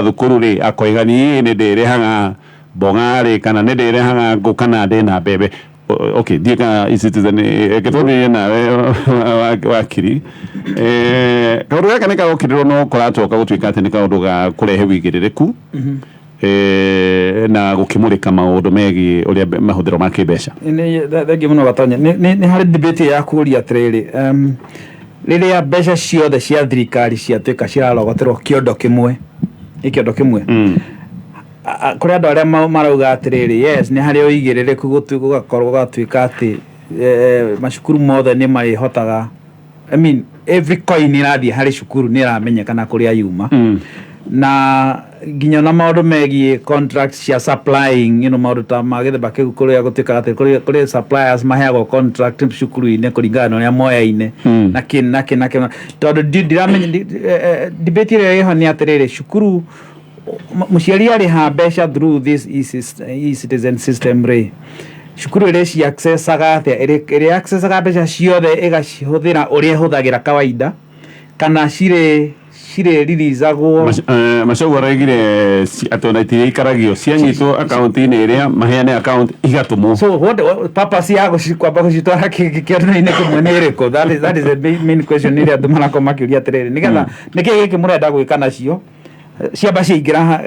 Thukuru rĩ, akoiga niĩ nĩ ndĩrĩhaga mboga rĩ, kana nĩ ndĩrĩhaga ngũ, kana ndĩna mbembe. Okay, ndiĩ kana eCitizen, reke twambĩrĩrie nawe, wakiri. Kaũndũ gaka nĩ karokĩrĩrwo no kũratoka gũtuĩka atĩ nĩ kaũndũ ga kũrehe wĩigĩrĩrĩku na gũkĩmũrĩka maũndũ megiĩ ũrĩa mahũthĩro ma kĩmbeca. Thengiũ mũno, Gatonya. Nĩ harĩ debate ya kũria atĩrĩrĩ, rĩrĩa mbeca ciothe cia thirikari ciatuĩka cirarogoterwo kĩondo kĩmwe, nĩ kĩondo kĩmwe, kũrĩ andũ arĩa marauga atĩrĩrĩ, yes, nĩ harĩ ũigĩrĩrĩku, gũgakorwo gũgatuĩka atĩ macukuru mothe nĩ marĩhotaga, I mean, every coin ĩrathiĩ harĩ cukuru nĩ ĩramenyekana kũrĩa yuma, na nginya na maũndũ megiĩ contract cia supplying, maũndũ ta ma gĩthemba kĩu, kũrĩa gũtuĩkaga atĩ kũrĩ suppliers maheagwo contract cukuru-inĩ kũringana na ũrĩa moyaine na kĩ na kĩ na kĩ, tondũ ndiramenya debate ĩrĩa ĩho nĩ atĩrĩrĩ, cukuru mũciari arĩha mbeca through this e-citizen system rĩ, cukuru ĩrĩ ci accessaga atĩa? Ĩrĩ accessaga mbeca ciothe ĩgacihũthĩra ũrĩa ĩhũthagĩra kawaida, kana cirĩ releasagwo? Macagu araigire atĩ ona itirĩikaragio, cianyitwo akaunti-inĩ ĩrĩa maheane akaunti igatũmwo. So what purpose ya kwamba gũcitwara kĩondo-inĩ kĩmwe nĩ ĩrĩkũ? That is the main question ĩrĩa andũ marakorwo makĩũria atĩrĩrĩ, nĩgetha nĩkĩ gĩkĩ mũrenda gwĩka nacio? Ciamba ciaingĩra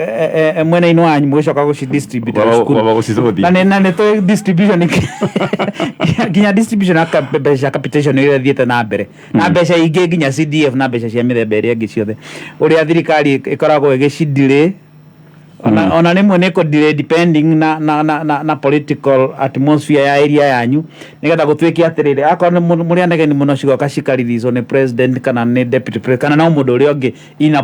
mwena-inĩ wanyu, mũgĩcoka gũcidistribute cukuru. Wamba gũcithũthia. Na nĩ tũĩ distribution, nginya distribution ya mbeca cia capitation ĩrĩa ĩthiĩte na mbere na mbeca ingĩ, nginya CDF na mbeca cia mĩthemba ĩrĩa ĩngĩ ciothe, ũrĩa thirikari ĩkoragwo ĩgĩcidelay, ona rĩmwe nĩ kũ-delay depending na political atmosphere ya area yanyu, nĩgetha gũtuĩke atĩrĩrĩ, akorwo nĩ mũrĩ anegeni mũno, cigoka cikareleaswo nĩ president kana nĩ deputy president kana no mũndũ ũrĩa ũngĩ in a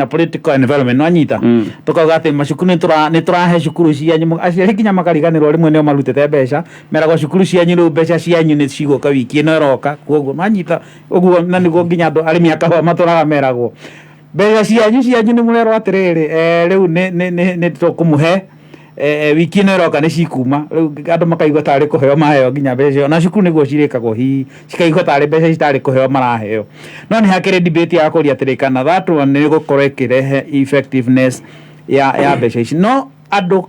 political environment. Nwanyita tukauga atĩ macukuru nĩ tũrahe cukuru cianyu, aciari nginya makariganĩrwo rĩmwe nĩo marutĩte mbeca, meragwo cukuru cianyu rĩu mbeca cianyu nĩ cigũka wiki ĩno ĩroka. Koguo nwanyita ũguo, na nĩguo nginya andũ arĩmi a kahũa matũraga meragwo mbeca cianyu nĩ mũrerwo atĩrĩrĩ, rĩu nĩ tũkũmũhe wiki ĩno ĩroka nĩ cikuma. Rĩu andũ makaigua tarĩ kũheo maheo nginya mbeca icio, na cukuru nĩguo cirĩkagwo, hihi cikaigua tarĩ mbeca citarĩ kũheo maraheo. No nĩ hakĩrĩ debate ya kũria atĩrĩ, kana that one nĩ gũkorwo ĩkĩrehe effectiveness ya mbeca ici. No andũ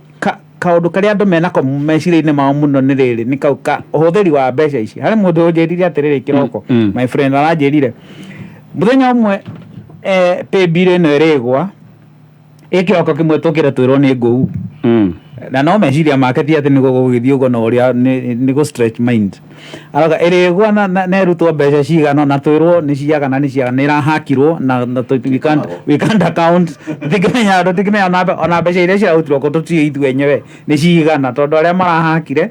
kaũndũ karĩa andũ menako meciria-inĩ mao mũno nĩ rĩrĩ, nĩ kau ka ũhũthĩri wa mbeca ici. Harĩ mũndũ ũnjĩrire atĩrĩrĩ kĩroko, my friend aranjĩrire mũthenya ũmwe, pay bill ĩno ĩrĩgwa ĩ kĩroko kĩmwe tũkĩre twĩrwo nĩ ngũu, na no meciria make ti atĩ nĩguo gũgĩthiĩ ũguo, no ũrĩa nĩ gũ stretch mind arauga ĩrĩgwa na ĩrutwo mbeca cigana na twĩrwo nĩ ciagana, nĩ ciagana, nĩ ĩrahakirwo na we can't account, tũtingĩmenya, tũtingĩmenya ona mbeca iria cirarutirwo kũ, tũtiũĩ ithuĩ enyewe nĩ cigana, tondũ arĩa marahakire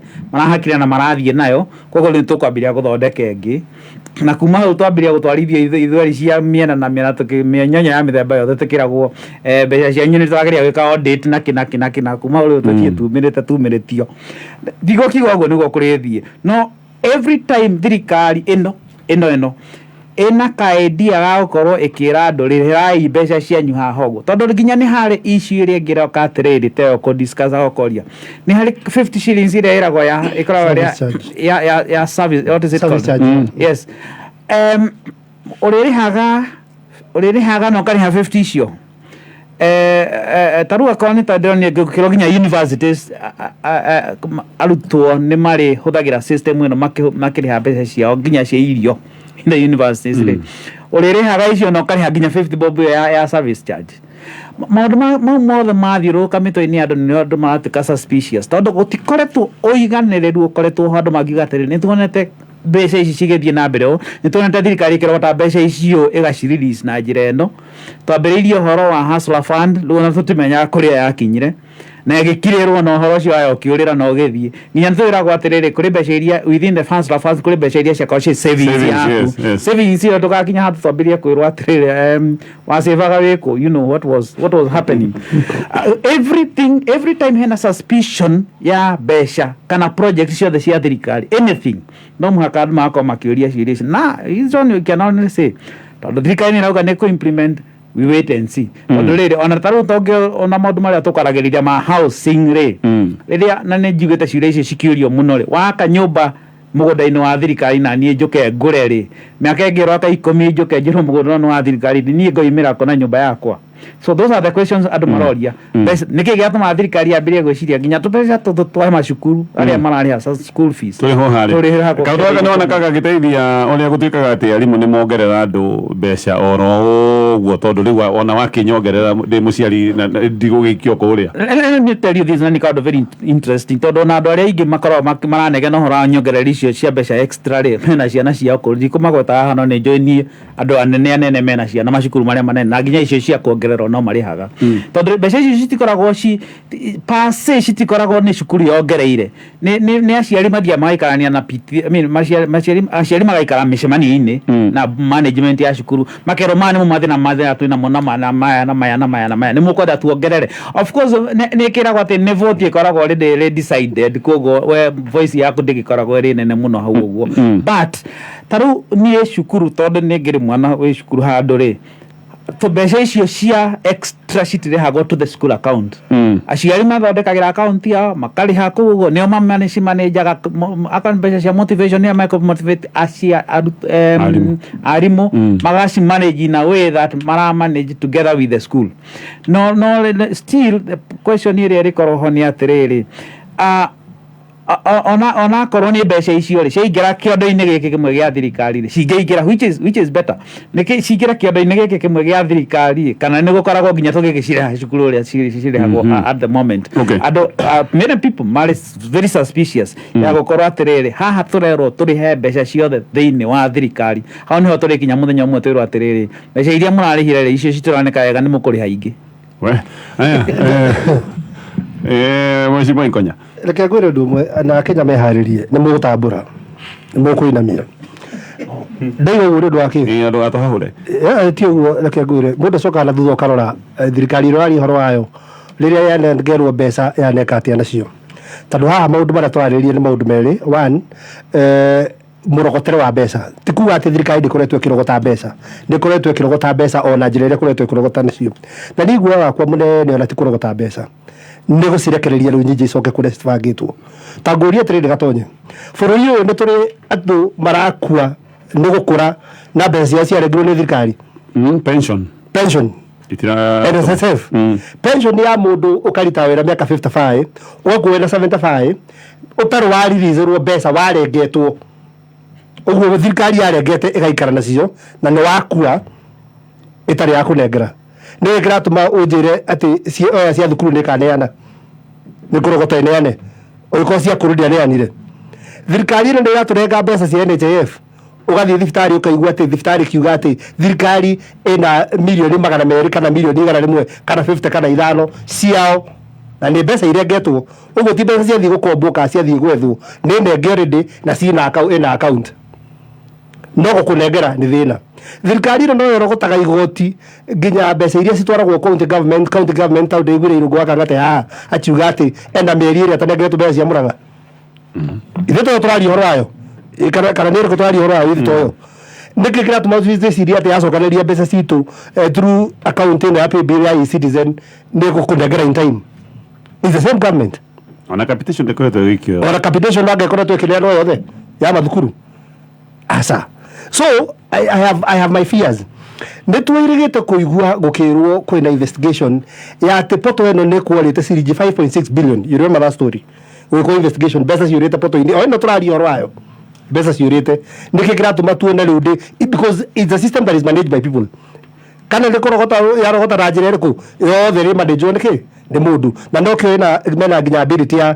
na marathiĩ nayo. Koguo rĩu tũkwambĩrĩria gũthondeka ĩngĩ, na kuma hau twambĩrĩria gũtwarithia ithweri cia mĩena na mĩena, mĩenyonyo ya mĩthemba yothe, tũkĩragwo mbeca cianyu nĩ tũrageria gwĩka audit na kĩ na kĩ na kĩ, na kuma hau rĩu tũthiĩ tumĩrĩte tumĩrĩtio. Ndigũkiuga ũguo nĩguo kũrĩthiĩ, no every time thirikari ĩno ĩna ka idea ga gũkorwo ĩkĩra andũ rĩhĩrai mbeca cianyu haha ũguo, tondũ nginya nĩ harĩ issue ĩrĩa ĩngĩ ĩroka atĩrĩrĩ, teyo kũ discuss gũkoria nĩ harĩ 50 shillings ĩrĩa ĩragwo ya ĩkoragwo Service charge. Ya service, what is it Service called? charge. Yes, ũrĩrĩhaga na ũkarĩha 50 icio. Ta rĩu akorwo nĩ ta ndĩronire ngĩkĩrwo nginya universities arutwo nĩ marĩhũthagĩra system ĩno makĩrĩha mbeca ciao nginya cia irio in the universities rĩ, ũrĩrĩhaga icio na ũkarĩha nginya 50 bob ĩyo ya service charge. Maũndũ mau mothe mathiũrũrũka mĩtwe-inĩ ya andũ, nĩo andũ maratuĩka suspicious, tondũ gũtikoretwo ũiganĩrĩru ũkoretwo ho. Andũ mangiuga atĩrĩ, nĩ tuonete mbeca ici cigĩthiĩ na mbere ũũ, nĩ tuonete thirikari ĩkĩrogota mbeca icio ĩgaci release na njĩra ĩno. Twambĩrĩirie ũhoro wa Hustler Fund, rĩu ona tũtimenyaga kũrĩa yakinyire na ĩgĩkirĩrwo, na ũhoro ũcio wayo ũkĩũrĩra na ũgĩthiĩ. Nginya nĩ twĩragwo atĩrĩrĩ, kũrĩ mbeca iria within the Hustler Fund, kũrĩ mbeca iria ciakorwo ciĩ savings Savings, yaku. Savings ĩyo ndũgakinya handũ twambĩrĩrie kwĩrwo atĩrĩrĩ, wasevaga wĩkũ? You know what was happening. Everything, every time hena suspicion ya mbeca kana project ciothe cia thirikari, anything, no mũhaka andũ magakorwo makĩũria ciũria ici. Na hizo you can only say, tondũ thirikari nĩ ĩrauga nĩ kũ-implement, we wait and see, tondũ rĩrĩ ona ta rĩu tongĩ ona maũndũ marĩa tũkaragĩrĩria ma housing rĩ, rĩrĩa na nĩ njiguĩte ciũria icio cikĩũrio mũno rĩ, waka nyũmba mũgũnda-inĩ wa thirikari na niĩ njũke ngũre rĩ, mĩaka ĩngĩ ĩroka 10 njũke njĩrwo mũgũnda ũyũ nĩ wa thirikari, niĩ ngoimĩra kũ na nyũmba yakwa? So those are the questions andũ maroria. Nĩkĩ gĩatũma thirikari yambĩrĩrie gwĩciria nginya tũbeca tũtũ twa macukuru arĩa mararĩha school fees Tũrĩho harĩa. Tũrĩho hakuo. Kaũndũ gaka nĩwona kagagĩteithia ũrĩa gũtuĩkaga atĩ arimũ nĩ mongerera andũ mbeca oro ũguo, tondũ rĩu ona wakĩnyongerera ndĩ mũciari ndigũgĩikio kũrĩa. Let me tell you this, na nĩ kaũndũ very interesting, tondũ ona andũ arĩa aingĩ makoragwo maranegena ũhoro wa nyongerera icio cia mbeca extra rĩ, mena ciana ciao kũu. Ndikũmagweta haha, no nĩ njũĩ niĩ andũ anene anene mena ciana macukuru marĩa manene, na nginya icio cia kuongererwo no marĩhaga, tondũ mbeca icio citikoragwo ci per se, citikoragwo nĩ cukuru yongereire, nĩ aciari mathiaga magaikarania na PT, I mean, aciari magaikara mĩcemanio-inĩ na management ya cukuru, makerwo maya nĩmo mathĩna mathĩna twĩnamo, na na maya na maya na maya na maya, nĩ mũkwenda tuongerere. Of course nĩ ĩkĩragwo atĩ nĩ vote ĩkoragwo already ĩrĩ decided, koguo we voice yaku ndĩgĩkoragwo ĩrĩ nene mũno hau ũguo. But ta rĩu niĩ cukuru, tondũ nĩ ngĩrĩ mwana wĩ cukuru handũ rĩ, mbeca icio cia extra citirĩhagwo to the school account. Aciari mathondekagĩra account yao, makarĩha kũu ũguo, nĩo macimanĩnjaga account. Mbeca cia motivation, nĩo motivate Arimũ. Arimũ magacimanage in a way that maramanage together with the school. No still the question ĩrĩa ĩrĩkorwo ho nĩ atĩrĩrĩ, ona akorwo nĩ mbeca icio rĩ ciaingĩra kĩondo-inĩ gĩkĩ kĩmwe gĩa thirikari rĩ, cingĩingĩra, which is better, nĩkĩ cingĩra kĩondo-inĩ gĩkĩ kĩmwe gĩa thirikari rĩ, kana nĩ gũkoragwo nginya tũgĩgĩcireha cukuru ũrĩa cirĩhagwo at the moment? Andũ, many people marĩ very suspicious ya gũkorwo atĩrĩrĩ, haha tũrerwo tũrĩhe mbeca ciothe thĩinĩ wa thirikari. Hau nĩho tũrĩkinya mũthenya ũmwe twĩrwo atĩrĩrĩ, mbeca iria mũrarĩhire rĩ, icio citironeka wega, nĩ mũkũrĩha ingĩ. We aya, mheshimiwa Nkonya. Reke ngwĩre ũndũ ũmwe, na Akenya meharĩrie, nĩ mũgũtambũra, nĩ mũkũinamia. Ndaiga ũguo nĩ ũndũ wa kĩ? Ĩ, andũ atũhahũre. Ti ũguo. Reke ngwĩre, mũndũ acokaga na thutha ũkarora, thirikari ĩrĩa ũraria ũhoro wayo, rĩrĩa yanengerwo mbeca yaneka atĩa nacio? Tondũ haha maũndũ marĩa twarĩrĩria nĩ maũndũ merĩ. One, mũrogotere wa mbeca, ti kuga atĩ thirikari ndĩkoretwo ĩkĩrogota mbeca, nĩ ĩkoretwo ĩkĩrogota mbeca ona njĩra ĩrĩa ĩkoretwo ĩkĩrogota nacio. Na niĩ guoya wakwa mũnene ona ti kũrogota mbeca, nĩ gũcirekereria rĩu nyingĩ icoke kũrĩa cibangĩtwo. Ta ngũrie atĩrĩrĩ, Gatonye, bũrũri ũyũ nĩ tũrĩ andũ marakua nĩ gũkũra na mbeca ciao ciarengirwo nĩ thirikari? Pension. Pension. Itira. NSSF. Pension ya mũndũ ũkarita wĩra mĩaka 55, ũgakuo wĩna 75, ũtarĩ wariricerwo mbeca, warengetwo ũguo thirikari yarengete ĩgaikara nacio, na nĩ wakua ĩtarĩ ya kũnengera. Nĩ kĩratũma ũnjĩre atĩ oya cia thukuru nĩ ĩkaneana, nĩ kũrogota ĩneane, ũgĩkorwo cia kũrũ ndĩaneanire? Thirikari ĩno nĩ ĩratũrenga mbeca cia NHIF. Ũgathiĩ thibitarĩ ũkaigua atĩ thibitarĩ kiuga atĩ thirikari ĩna mirioni 200 kana mirioni 100 kana 50 kana 5 ciao, na nĩ mbeca irengetwo. Ũguo ti mbeca ciathiĩ gũkombwo kana ciathiĩ gwethwo, nĩ nenge already na ciĩna ĩna account, no gũkũnengera nĩ thĩna. Thirikari ĩno no yorogotaga igoti nginya mbeca iria citwaragwo county government. County government, tondũ ndaiguire Irũngũ wa Kang'ata haha akiuga atĩ ena mĩeri ĩrĩa atanengeretwo mbeca cia Mũrang'a. Ithuĩ toyo tũraria ũhoro wayo? Kana nĩ ĩrĩkũ tũraria ũhoro wayo ithuĩ toyo? Nĩkĩ kĩratũma twĩcirie atĩ yacokanĩrĩria mbeca citũ, through account ĩno ya paybill ya eCitizen, nĩ gũkũnengera in time? It's the same government. Ona capitation ndĩkoretwo ĩgĩikio. Ona capitation angĩkoretwo ĩkĩneanwo yothe ya mathukuru, aca. So I have my fears. Nĩ twĩrĩgĩte kũigua gũkĩrwo kwĩna investigation ya atĩ poto ĩno nĩ kworĩte ciringi 5.6 billion. You remember that story? Gwĩkwo investigation, mbeca ciũrĩte poto-inĩ o ĩno tũraria ũhoro wayo, mbeca ciũrĩte. Nĩkĩ kĩratũma tuone rĩu ndĩ? Because it's a system that is managed by people. Kana nĩ kũrogota yarogota na njĩra ĩrĩkũ yothe rĩ managed nĩ kĩ? Nĩ mũndũ. Na no kĩo ĩna mena nginya ability ya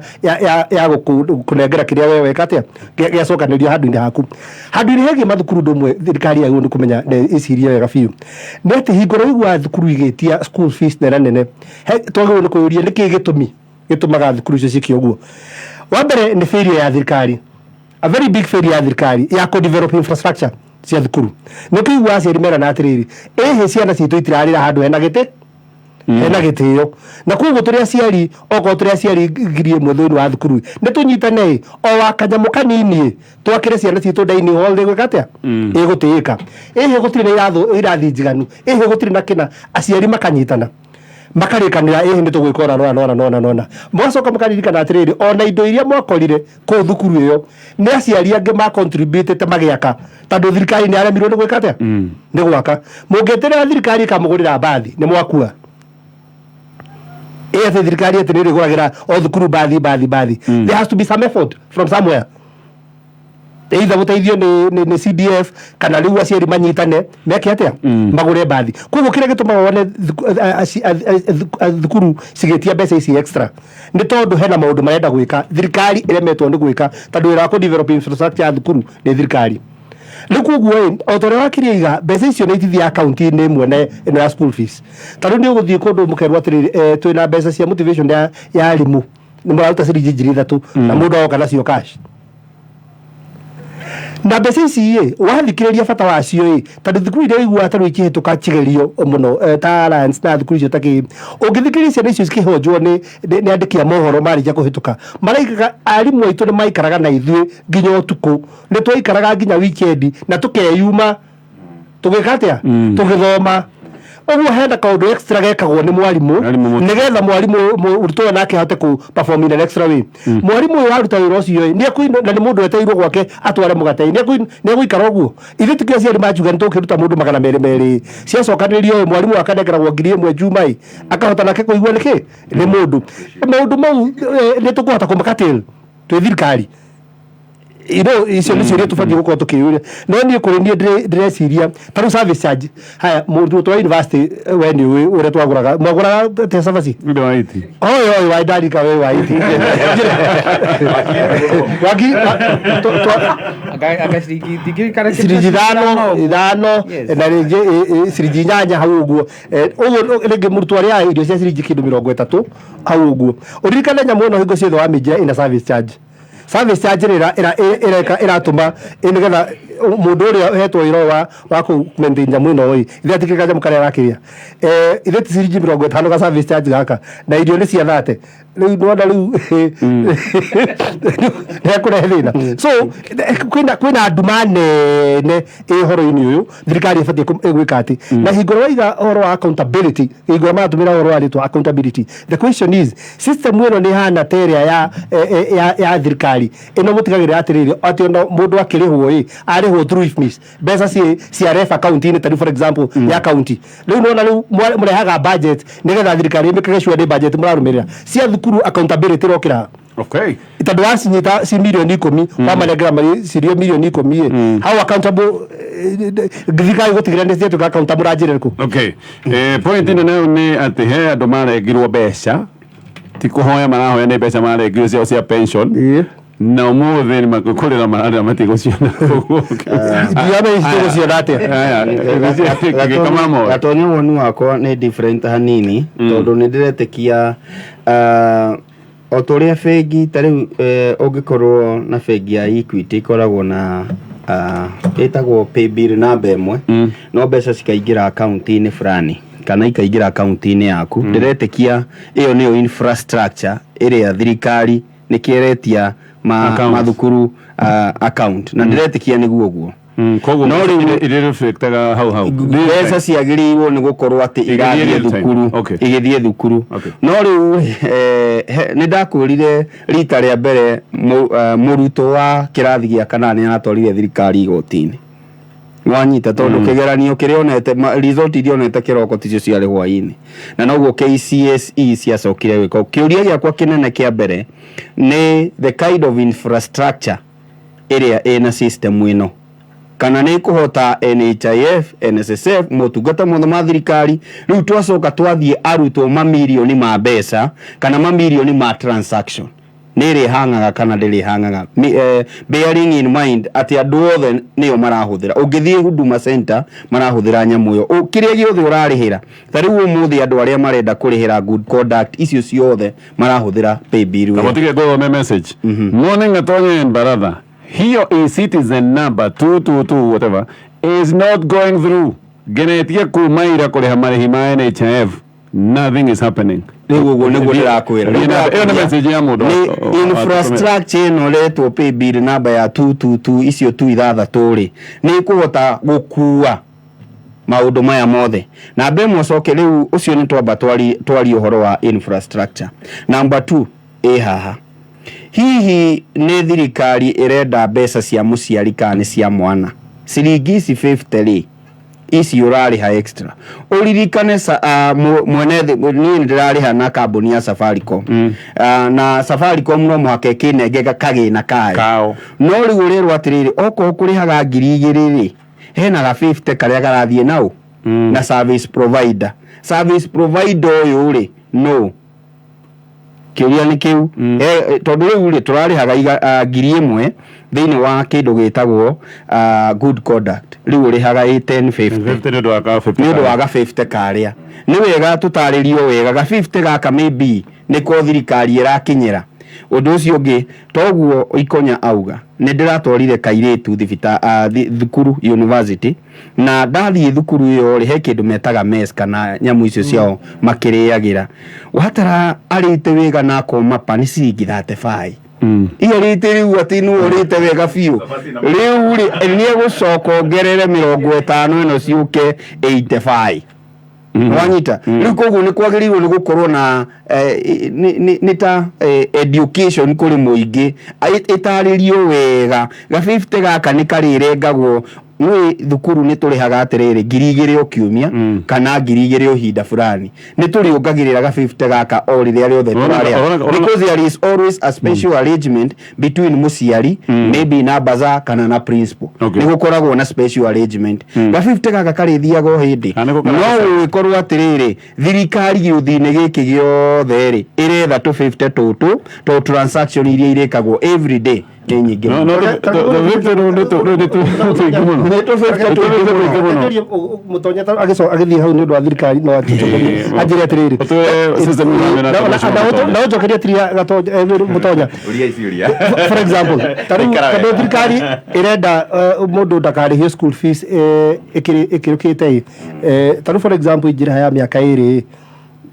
gũkũnengera kĩrĩa we weka atĩa gĩacokanĩrio handũ-inĩ haku, handũ-inĩ hegiĩ mathukuru. Ũndũ ũmwe thirikari yagĩrĩirwo nĩ kũmenya na ĩcirie wega biũ nĩ atĩ hingo ĩrĩa ũiguaga thukuru igĩtia school fees nene nene, twagĩrĩirwo nĩ kwĩyũria nĩkĩ gĩtũmi gĩtũmaga thukuru icio ciĩke ũguo. Wa mbere nĩ failure ya thirikari, a very big failure ya thirikari ya kũ develop infrastructure cia thukuru. Nĩ kũigua aciari merana atĩrĩrĩ, ĩhĩ, ciana citũ itirarĩra handũ hena gĩtĩ, hena gĩtĩo. Na koguo tũrĩ aciari, okorwo tũrĩ aciari 1,000 thĩinĩ wa thukuru, nĩ tũnyitane o wa kanyamũ kanini twakĩre ciana citũ dining hall ĩgwĩka atĩa, ĩgũtĩĩka. Ĩhĩ, gũtirĩ na irathi njiganu, ĩhĩ, gũtirĩ na kĩna. Aciari makanyitana, makarĩkanĩra, ĩhĩ, nĩ tũgwĩka ũna nona nona nona nona. Mũgacoka mũkaririkana atĩrĩrĩ, ona indo iria mwakorire kũu thukuru ĩyo nĩ aciari angĩ ma contributĩte magĩaka, tondũ thirikari nĩ yaremirwo nĩ gwĩka atĩa? Nĩ gwaka. Mũngĩeterera thirikari ĩkamũgũrĩra mbathi, nĩ mwakua. Ĩ atĩ thirikari atĩ nĩ ĩrĩgũragĩra o thukuru bathi bathi bathi. There has to be some effort from somewhere, either gũteithio nĩ CDF kana rĩu aciari manyitane meke atĩa, magũre mbathi. Koguo kĩrĩa gĩtũmaga wone thukuru cigĩtia mbeca ici extra nĩ tondũ hena maũndũ marenda gwĩka, thirikari ĩremetwo nĩ gwĩka, tondũ wĩra wa kũ develop infrastructure ya thukuru nĩ thirikari. Rĩu koguo ĩ, o ta ũrĩa wakiri aiga, mbeca icio nĩ itithiaga akaunti-inĩ ĩmwe na ĩno ya school fees. Ta rĩu nĩ ũgũthiĩ kũndũ mũkerwo atĩrĩrĩ, twĩna mbeca cia motivation ya arimũ, nĩ mũraruta ciringi 3,000 na mũndũ agoka nacio cash. Na mbeca ici ĩ, wathikĩrĩria bata wacio ĩ, tondũ thukuru iria ũiguaga ta rĩu ikĩhĩtũka kigerio mũno, ta Alliance na thukuru icio ta kĩ, ũngĩthikĩrĩria ciana icio cikĩhonjwo nĩ andĩki a mohoro marĩkia kũhĩtũka, maraigaga arimũ aitũ nĩ maikaraga na ithuĩ nginya ũtukũ, nĩ twaikaraga nginya weekend na tũkeyuma tũgĩka atĩa, tũgĩthoma. Ũguo hena kaũndũ extra gekagwo nĩ mwarimũ Mwarimũ nĩgetha mwarimũ mũrutwo ũyũ nake ahote kũ perform in an extra way. Mwarimũ ũyũ waruta wĩra ũcio ĩ, nĩ na nĩ mũndũ wetereirwo gwake atware mũgate, nĩ egũikara ũguo? Ithuĩ tikĩo aciari manjuga nĩ tũkĩruta mũndũ 200 200 ciacokanĩrĩrio ĩ, mwarimũ akanengeragwo 1,000 njuma ĩ, akahota nake kũigua nĩkĩ nĩ mũndũ. Maũndũ mau nĩ tũkũhota kũmakatil twĩ thirikari? Icio nĩ ciũria tũbatiĩ gũkorwo tũkĩyũria. No niĩ kũrĩ niĩ ndĩreciria ta rĩu service charge. Haya, mũrutwo wa university, we nĩ ũĩ ũrĩa twagũraga, mwagũraga atĩa cabaci? Nĩ wa iti. Oi oi wa ndarika we wa iti waki Anga ciringi ndingĩrikana. Ciringi 5 5. Na rĩngĩ ciringi 8 hau ũguo. Ũguo rĩngĩ mũrutwo arĩaga irio cia ciringi kĩndũ 30 hau ũguo. Ũririkane nyamũ ĩno hingo ciothe wamĩingĩra ĩna service charge. Service charge ĩrĩa ĩreka ĩratũma nĩgetha mũndũ ũrĩa ũhetwo wĩra ũyũ wa kũ maintain nyamũ ĩno ĩ, ithe atikĩrĩ kanyamũ karĩa arakĩrĩa, ithe ti ciringi 50 ga service charge gaka, na irio nĩ cia 30. Rĩu nĩwona rĩu nĩekũrehe thĩna. So kwĩna nduma nene ĩ ũhoro-inĩ ũyũ. Thirikari ĩbatiĩ gwĩka atĩ na hingo ĩrĩa waiga ũhoro wa accountability, hingo ĩrĩa maratũmĩra ũhoro wa rĩtwa accountability, the question is, system ĩno nĩ ĩhana ta ĩrĩa ya thirikari ĩno mũtigagĩrĩra atĩrĩrĩ, atĩ ona mũndũ akĩrĩhwo ĩ, arĩhwo through IFMIS, mbeca cia ref account-inĩ, ta rĩu for example ya county. Rĩu nĩwona rĩu mũrehaga budget nĩgetha thirikari ĩmĩkage sure nĩ budget mũrarũmĩrĩra. Cia thukuru accountability ĩrokĩra? Tondũ wacinyita ci mirioni 10, wamanengera marĩ cirio mirioni 10 ĩ, how accountable thirikari gũtigĩrĩra nĩ ciatuĩka accountable? Njĩra ĩrĩkũ? Okay, point ĩno nayo nĩ atĩ he andũ marengirwo mbeca, ti kũhoya marahoya, nĩ mbeca marengirwo ciao cia pension, na ũmũthĩ nĩ kũrĩra mararĩra matigũciona. Ndiona ici tũgũciona atĩa. Aya, gĩkama moyo. Gatonya, woni wakwa nĩ different hanini, tondũ nĩ ndĩretĩkia o ta ũrĩa bengi ta rĩu, ũngĩkorwo na bengi ya Equity ĩkoragwo na ĩtagwo paybill namba ĩmwe, no mbeca cikaingĩra akaunti-inĩ fulani kana ikaingĩra akaunti-inĩ yaku. Ndĩretĩkia ĩyo nĩyo infrastructure ĩrĩa thirikari nĩkĩeretia ma, Accounts. mathukuru account, na ndĩretĩkia nĩguo ũguo. Koguo No rĩu- irĩ reflectaga hau hau. Mbeca ciagĩrĩirwo nĩ gũkorwo atĩ Igĩthiĩ irathiĩ real time. thukuru. Igĩthiĩ thukuru. No rĩu nĩ ndakwĩrire rita rĩa mbere mũrutwo wa kĩrathi gĩa kanana nĩ aratwarire thirikari igoti-inĩ, wanyita, tondũ kĩgeranio kĩrĩa onete result iria onete kĩroko ticio ciarĩ hwaĩ-inĩ, na noguo KCSE ciacokire gwĩka. Kĩũria gĩakwa kĩnene kĩa mbere nĩ the kind of infrastructure ĩrĩa ĩna system ĩno, kana nĩ kũhota NHIF, NSSF, motungata mothe ma thirikari. Rĩu twacoka twathiĩ arutwo mamirioni ma mbeca kana mamirioni ma transaction, nĩ ĩrĩhangaga kana ndĩrĩhangaga? Bearing in mind atĩ andũ othe nĩyo marahũthĩra. Ũngĩthiĩ Huduma Center marahũthĩra nyamũ ĩyo. Kĩrĩa gĩothe ũrarĩhĩra, ta rĩu ũmũthĩ andũ arĩa marenda kũrĩhĩra good conduct icio ciothe marahũthĩra paybill ĩyo. Kabotige ngũthome message. "Morning, Atonye and Baratha. Hiyo e-citizen number 222 whatever is not going through. Ngenetie kuma ira kũrĩha marĩhi ma NHIF. Nothing is happening." Rĩu ũguo nĩguo ndĩrakwĩra. Ĩyo ĩyo nĩ message ya mũndũ Nĩ infrastructure ĩno ĩretwo paybill namba ya 222 icio tu ithathatũ rĩ, nĩ ĩkũhota gũkua maũndũ maya mothe? Namba ĩmwe, ũcoke rĩu ũcio nĩ twamba twarie ũhoro wa infrastructure. Namba 2 ĩ haha, hihi nĩ thirikari ĩrenda mbeca cia mũciari kana nĩ cia mwana? Ciringi ici 50 rĩ, Ici ũrarĩha extra, ũririkane mwene niĩ nĩ ndĩrarĩha na kambuni ya Safaricom. Na Safaricom no mũhaka ĩkĩnenge kagĩna kayo. Kao. No rĩu ũrerwo atĩrĩrĩ, okorwo kũrĩhaga 2000 rĩ, hena ga 50 karĩa karathiĩ nau na service provider. Service provider ũyũ rĩ, no kĩũria nĩ kĩu. Tondũ rĩu rĩ, tũrarĩhaga 1000 thĩinĩ wa kĩndũ gĩtagwo good conduct, rĩu ũrĩhaga ĩ 1050. 50 nĩ ũndũ wa ka 50. Nĩ ũndũ wa ga 50 karĩa. Nĩ wega tũtarĩrio wega ga 50 gaka, maybe nĩko thirikari ĩrakinyĩra. Ũndũ ũcio ũngĩ, toguo Ikonya auga, nĩ ndĩratwarire kairĩtu thukuru university, na ndathiĩ thukuru ĩyo rĩ, he kĩndũ metaga mess kana nyamũ icio ciao makĩrĩagĩra. Watara arĩte wega na akoma pa nĩ ciringi 35. Iarĩte rĩu atĩ nĩ ũrĩte wega biũ, rĩu rĩ, nĩ egũcoka ongerere 50 ĩno ciũke 85. Wanyita? Rĩu koguo nĩ kwagĩrĩirwo nĩ gũkorwo na nĩ ta education kũrĩ mũingĩ, ĩtarĩrio wega ga 50 gaka nĩ karĩrengagwo. Nĩ thukuru nĩ tũrĩhaga atĩrĩrĩ, 2000 o kiumia kana 2000 o ihinda fulani, nĩ tũrĩongagĩrĩra ga 50 gaka o rĩrĩa rĩothe tũrarĩha, because there is always a special arrangement between mũciari, maybe na baza kana na principal. Nĩ gũkoragwo na special arrangement. Ga 50 gaka karĩthiaga o hĩndĩ. Na nĩko no karagĩca- gũgĩkorwo atĩrĩrĩ, thirikari gĩũthi-inĩ gĩkĩ gĩothe rĩ, ĩretha tũ 50 tũtũ to transaction iria irĩkagwo every day nĩ nyingĩ No, mũno. no, tũ 50 nĩ tũingĩ mũno. Nĩ tũ 50 tũingĩ mũno. Nĩ Mũtonya agĩthiĩ hau nĩ ũndũ wa thirikari, no anjokerie, anjĩre atĩrĩrĩ, Ũtwĩre system ĩno na na ũnjokerie atĩrĩrĩ, Mũtonya. Ũria ici ũria. For example, tarĩu Ikara tondũ wega. thirikari ĩrenda mũndũ ndakarĩhio school fees ĩkĩrũkĩte ĩ, tarĩu for example ingĩrĩha ya mĩaka 2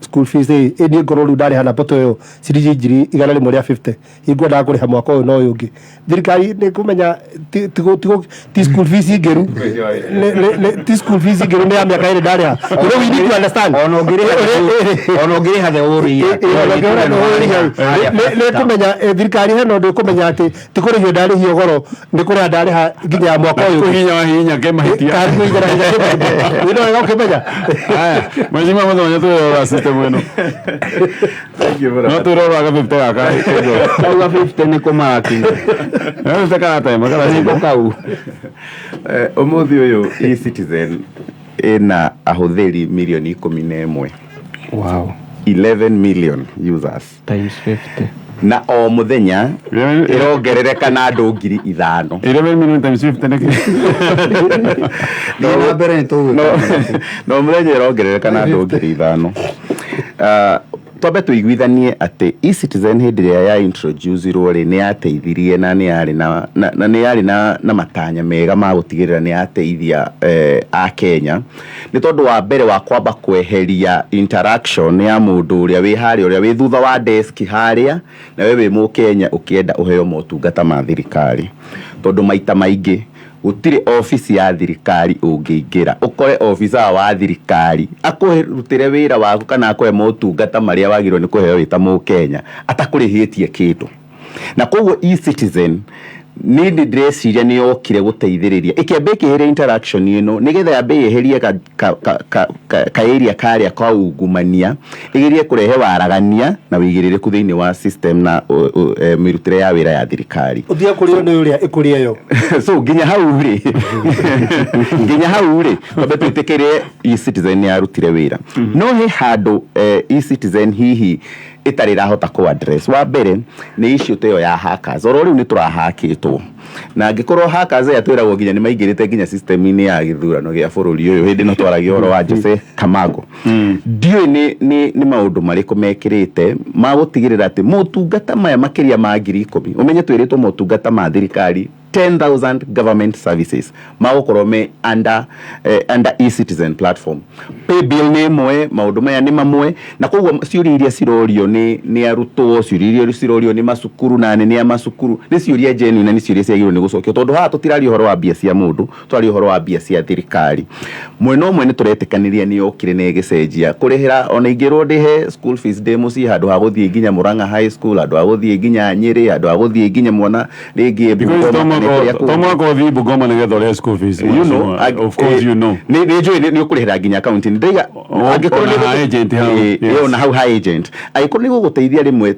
school fees ĩ, niĩ ngorwo rĩu ndarĩha na poto ĩyo ciringi 150,000, ingwendaga kũrĩha mwaka ũyũ na ũyũ ũngĩ, thirikari nĩ kũmenya ti school fees ingĩru ti school fees ingĩru, nĩ ya mĩaka 2 ndarĩha. You know, we need to understand. Ona ũngĩrĩha the whole year. Nĩ kũmenya thirikari hena ũndũ ĩkũmenya atĩ ti kũrĩhio ndarĩhio goro, nĩ kũrĩha ndarĩha nginya ya mwaka ũyũ ũngĩ. Kũhihinya wahihinya kĩmahĩtia. Kana kũhihinya nahinya kĩmahĩtia. Wĩna wega ũkĩmenya. Aya, Mheshimiwa Mũtonya, twĩre wa system ĩno. Thank you very No much. twĩre wa ga 50 gaka. Kau ga 50 nĩko marakinya. Ga 50 karatema Nĩko karacinda. kau. Ũmũthĩ ũyũ eCitizen ĩna ahũthĩri mirioni 11. Wow. 11 million users. Times 50. Na o mũthenya ĩrongerereka na andũ 5000. 11 million times 50 nĩ kĩ? Thiĩ na mbere, nĩ tũgwĩka. No mũthenya ĩrongerereka na andũ 5000. Twambe tũiguithanie atĩ eCitizen hĩndĩ ĩrĩa ya introducirwo rĩ, nĩ yateithirie na nĩ yarĩ na nĩ yarĩ na matanya mega ma gũtigĩrĩra nĩ yateithia Akenya, nĩ tondũ wa mbere wa kwamba kweheria interaction ya mũndũ ũrĩa wĩ harĩa, ũrĩa wĩ thutha wa desk harĩa, na we wĩ Mũkenya ũkĩenda ũheo motungata ma thirikari, tondũ maita maingĩ gũtirĩ obici ya thirikari ũngĩingĩra ũkore obithaa wa thirikari akũrutĩre wĩra waku kana akũhe motungata marĩa wagĩrĩirwo nĩ kũheo wĩ ta Mũkenya atakũrĩhĩtie kĩndũ. Na koguo eCitizen nĩ ndĩreciria nĩ yokire gũteithĩrĩria, ĩkĩamba ĩkĩeheria interaction ĩno nĩgetha yambe yeherie ka area karĩa ka ungumania, ĩgerie kũrehe waragania na wĩigĩrĩrĩku thĩinĩ wa system na mĩrutĩre ya wĩra ya thirikari. Ũthiĩ kũrĩo nĩ ũrĩa ĩkũrĩa yo. So nginya hau rĩ, twambe twĩtĩkĩre eCitizen nĩ yarutire wĩra, no he handũ eCitizen hihi ĩtarĩ ĩrahota kũ address. Wa mbere nĩ issue ta ĩyo ya hackers. Oro rĩu nĩ tũrahakĩtwo, na angĩkorwo hackers aya twĩragwo nginya nĩ maingĩrĩte nginya system-inĩ ya gĩthurano gĩa bũrũri ũyũ, hĩndĩ ĩno twaragia ũhoro wa Jose Camargo, ndiũĩ nĩ maũndũ marĩkũ mekĩrĩte ma gũtigĩrĩra atĩ motungata maya makĩria ma 10,000, ũmenye twĩrĩtwo motungata ma thirikari 10,000 government services magũkorwo me under eCitizen platform. Pay bill nĩ ĩmwe, maũndũ maya nĩ mamwe, na koguo ciũria iria cirorio nĩ arutwo, ciũria iria cirorio nĩ macukuru na anene a macukuru nĩ ciũria genuine na nĩ ciũria ciagĩrĩirwo nĩ gũcokio, tondũ haha tũtiraria ũhoro wa mbia cia mũndũ, tũraria ũhoro wa mbia cia thirikari. Mwena ũmwe nĩ tũretĩkanĩria nĩ yokire na ĩgĩcenjia kũrĩhĩra, ona ingĩrwo ndĩhe school fees ndĩ mũciĩ handũ ha gũthiĩ nginya Murang'a High School, handũ ha gũthiĩ nginya Nyĩrĩ, handũ ha gũthiĩ nginya mwana rĩngĩ Thikũ ici to Bungoma. kũrĩa To kũngĩ. mwaka ũthiĩ Bungoma nĩgetha ũrĩhe school fees. You know, Of course you know. Nĩ njũĩ nĩ ũkũrĩhĩra nginya akaunti ndaiga angĩkorwo ona nĩ ha agent hau, yes. ona hau ha agent, angĩkorwo nĩ gũgũteithia rĩmwe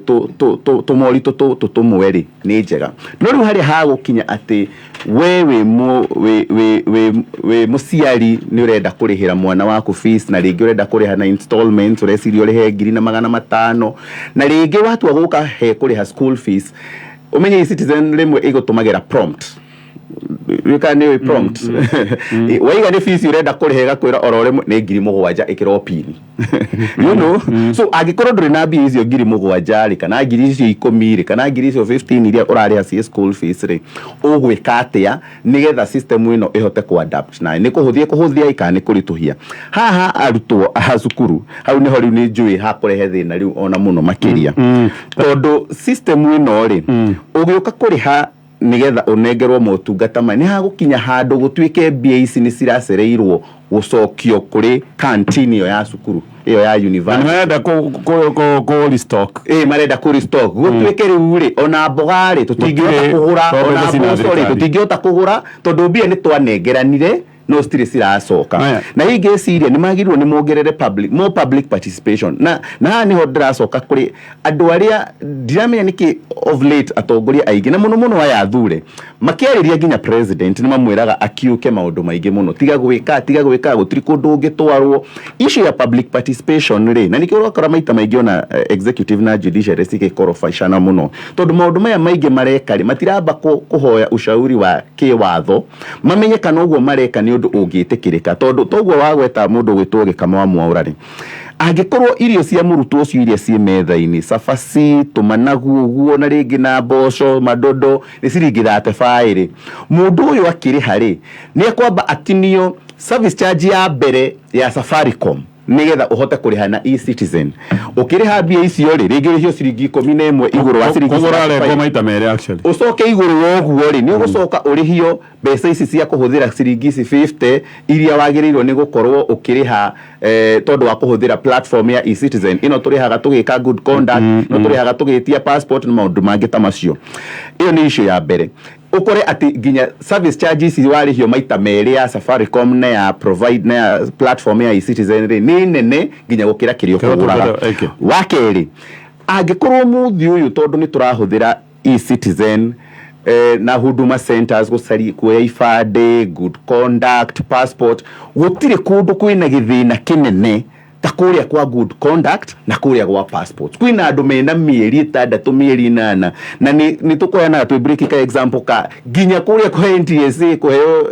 tũmoritũ tũtũ tũmwe rĩ, nĩ njega. No rĩu harĩa hagũkinya atĩ we wĩ wĩ wĩ wĩ wĩ mũciari, nĩ ũrenda kũrĩhĩra mwana waku fees, na rĩngĩ ũrenda kũrĩha na installments, ũreciria ũrĩhe 1500, na rĩngĩ watua gũka he kũrĩha school fees, ũmenye eCitizen rĩmwe ĩgũtũmagĩra prompt. Kana nĩ prompt waiga nĩ fees ũrenda kũrĩha, ĩgakwĩra oro rĩmwe nĩ 7,000, ĩkĩrwo pin. So angĩkorwo ndũrĩ na mbia icio 7,000 rĩ, kana ngiri icio 10 rĩ, kana ngiri icio 15 iria ũrarĩha ciĩ school fees rĩ, ũgwĩka atĩa nĩgetha system ĩno ĩhote kũ-adapt na nĩ kũhũthia kũhũthia kana nĩ kũritũhia haha arutwo a cukuru? Hau nĩho rĩu nĩ njũĩ hakũrehe thĩna rĩu ona mũno makĩria, tondũ system ĩno rĩ, ũgĩũka kũrĩha nigetha ũnengerwo motungata maya, nĩ hagũkinya handũ gũtuĩke mbia ici nĩ ciracereirwo gũcokio kũrĩ canteen ĩyo ya cukuru ĩyo ya Na nĩ university. marenda kũ restock. Ĩ, marenda kũ restock, gũtuĩke rĩu rĩ, ona mboga rĩ, tũtingĩhota Gũtirĩ, kũgũra, tondũ ona mbeca cina mboco rĩ, thirikari. tũtingĩhota kũgũra tondũ mbia nĩ twanengeranire no citirĩ ciracoka. Aya. Na hihi ngĩciria nĩ magĩrĩirwo nĩ mongerere public, more public participation. Na haha nĩho ndĩracoka kũrĩ andũ arĩa ndiramenya nĩkĩ of late atongoria aingĩ, na mũno mũno aya athure, makĩarĩria nginya president nĩ mamwĩraga akiũke maũndũ maingĩ mũno, tiga gwĩka, tiga gwĩka, gũtirĩ kũndũ ũngĩtwarwo. Issue ya public participation rĩ, na nĩkĩo ũrakora maita maingĩ ona executive na judiciary cigĩkorobacana mũno, tondũ maũndũ maya maingĩ mareka rĩ, matiramba kũhoya ushauri wa kĩwatho mamenye kana ũguo mareka nĩ ũndũ ũngĩtĩkĩrĩka. Tondũ toguo wagweta mũndũ ũgwĩtwo Gĩkama wa Mwaũra rĩ, angĩkorwo irio cia mũrutwo ũcio iria ciĩ metha-inĩ, cabaci, tũmanagu ũguo, na rĩngĩ na mboco madodo, nĩ ciringi 35 rĩ, mũndũ ũyũ akĩrĩha rĩ, nĩ ekwamba atinio service charge ya mbere ya Safaricom nĩgetha ũhote kũrĩha na eCitizen. Ũkĩrĩha mbia icio rĩ, rĩngĩ ũrĩhio ciringi 11 igũrũ wa ciringi Kũgũra 35. arengo maita merĩ actually. Ũcoke igũrũ wa ũguo rĩ, nĩ ũgũcoka ũrĩhio mbeca ici cia kũhũthĩra, ciringi ici 50 iria wagĩrĩirwo nĩ gũkorwo ũkĩrĩha tondũ wa kũhũthĩra platform ya eCitizen ĩno tũrĩhaga tũgĩka good conduct, ĩno tũrĩhaga tũgĩtia passport na maũndũ mangĩ ta macio. Ĩyo nĩ issue ya mbere. Ũkore atĩ nginya service charges ici warĩhio maita merĩ, ya Safaricom na ya provide na ya platform ya eCitizen rĩ, nĩ nene nginya gũkĩra kĩrĩa Kĩrĩa ũkũgũraga. tũkũgũra, okay. Wa kerĩ, angĩkorwo mũthĩ ũyũ tondũ nĩ tũrahũthĩra eCitizen na Huduma Centers gũcaria kuoya ibandĩ, good conduct, passport, gũtirĩ kũndũ kwĩna gĩthĩna kĩnene ta kũrĩa kwa good conduct na kũrĩa gwa passport. Kwĩna andũ mena mĩeri 6, mĩeri 8, na nĩ tũkũheanaga twĩ break ka example ka nginya kũrĩa kwa NTSA kũheo